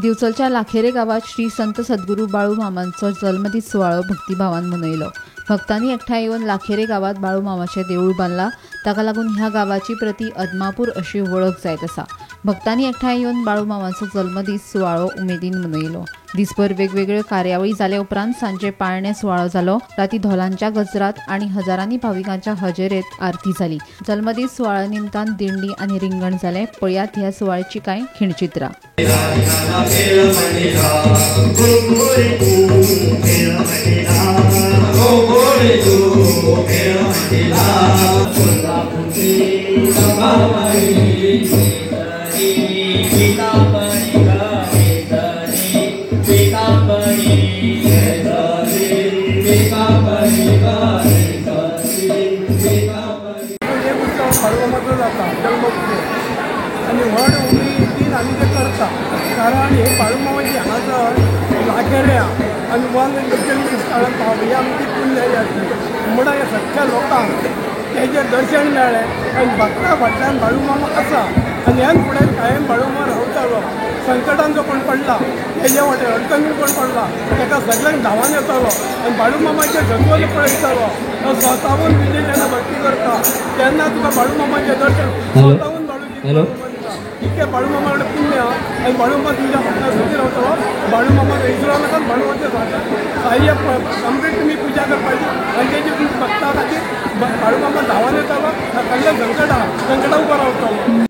दिवचलच्या लाखेरे गावात श्री संत सद्गुरू बाळू मामांचो जल्मदीस सुवाळो भक्तिभावान मनयलो. भक्तांनी एकठांय येवन लाखेरे गावात बाळू मामाचें देवूळ बांदला. ताका लागून ह्या गावाची प्रती अदमापूर अशी वळख जायत आसा. भक्तांनी एकठांय येवन बाळू मामाचो जल्मदीस सुवाळो उमेदीन मनयलो. दिसभर वेगवेगळ्यो कार्यावळी जाले उपरांत सांजे पाळणे सुवाळो जालो. राती धोलांच्या गजरात आनी हजारांनी भाविकांच्या हजेरेत आरती जाली. जल्मदीस सुवाळ्या निमतान दिंडी आनी रिंगण जालें. पळयात ह्या सुवाळ्याची कांय खिणचित्रां. बाळूमामाचो जाता जल्मोत्सव आनी व्हड उमेदीन आमी ते करता, कारण हे बाळूमामाची हांगासर लाखेऱ्या आनी वन स्थळान पावली आमची पुण्याय आसली म्हणून ह्या सगळ्या लोकांक तेजें दर्शन मेळ्ळें आनी भक्ता फाटल्यान बाळूमामा आसा आनी ह्यान फुडें कायम बाळूमामा रावतालो. संकटान जो कोण पडला तेजे वाटेर अडचणीन कोण पडला ताका सगळ्यांक धांवान येतालो आनी बाळूमामाचें जत्वन पळयतालो. स्वताहून तुजें जेन्ना भक्ती करता तेन्ना तुका बाळूमामाचें दर्शन स्वताहून बाळूजी इतकें बाळूमामा कडेन पुण्य आनी बाळूमामा तुज्या फाटल्यान सदी रावतलो. बाळूमामा इसरो नाका, बाळूमामाचें साह्य कंप्लीट तुमी पुजा करपाची आनी तेजी तुमी भक्ता खातीर बाळूमामा धांवान येतालो, सगळ्या संकटां उबो रावतालो.